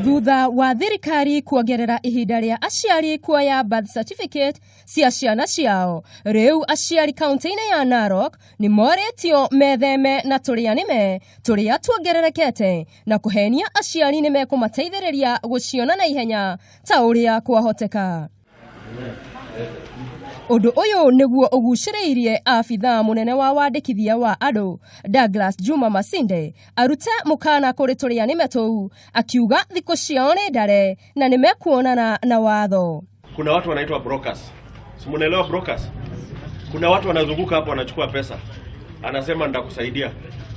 Thutha wa thirikari kuongerera ihinda rĩa aciari kuoya birth certificate cia ciana ciao, rĩu aciari kaunti-inĩ ya Narok nĩ morĩtio metheme na tũrĩa nĩme tũrĩa tuongererekete na kũhenia aciari nĩ mekũmateithĩrĩria gũciona na ihenya ta ũrĩa kwahoteka. Ũndũ ũyũ nĩguo ũgucĩrĩirie abithaa mũnene wa wandĩkithia wa andũ Douglas Juma Masinde arute mũkana kũrĩ tũrĩa nĩme tũu, akiuga thikũ ciao nĩ ndare na nĩ mekuonana na watho. Kuna watu wanaitwa brokers. Si munaelewa brokers? Kuna watu wanazunguka hapo wanachukua pesa, anasema nitakusaidia.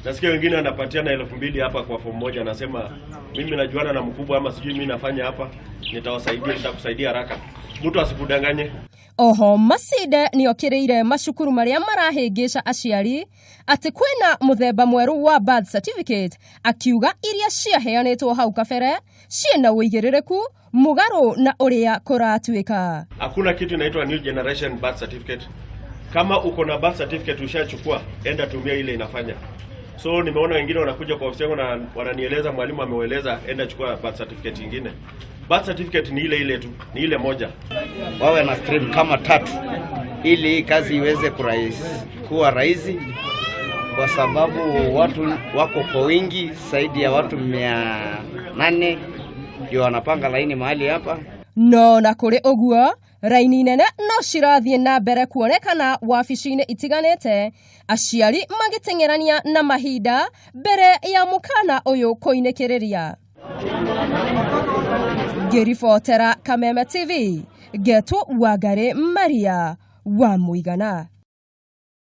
Nasikia wengine wanapatiana 2000 hapa kwa fomu moja, anasema mimi najuana na mkubwa ama sijui mimi nafanya hapa, nitawasaidia, nitakusaidia haraka. Mtu asikudanganye. Oho Masinde nĩokĩrĩire macukuru marĩa marahĩngĩca aciari atĩ kwĩna mũthemba mwerũ wa birth certificate, akiuga iria ciaheanĩtwo hau kabere ciĩna ũigĩrĩrĩku mũgarũ na ũrĩa kũratuĩka. Hakuna kitu inaitwa new generation birth certificate. Kama uko na birth certificate ushachukua, enda tumia ile inafanya. So nimeona wengine wanakuja kwa ofisi yangu na wananieleza, mwalimu amewaeleza enda chukua birth certificate nyingine. Birth certificate ni ile ile tu, ni ile moja. Wawe na stream kama tatu ili hii kazi iweze kuwa rahisi, kwa sababu watu wako kwa wingi zaidi ya watu 800 ndio wanapanga laini mahali hapa. No na kũrĩ ũguo raini nene no cirathiĩ na mbere kuonekana wabici-inĩ itiganĩte, aciari magĩteng'erania na mahinda mbere ya mũkana ũyũ kũinĩkĩrĩria. Ngĩribotera Kameme TV, ngetwo Wangari Maria wa Mũigana.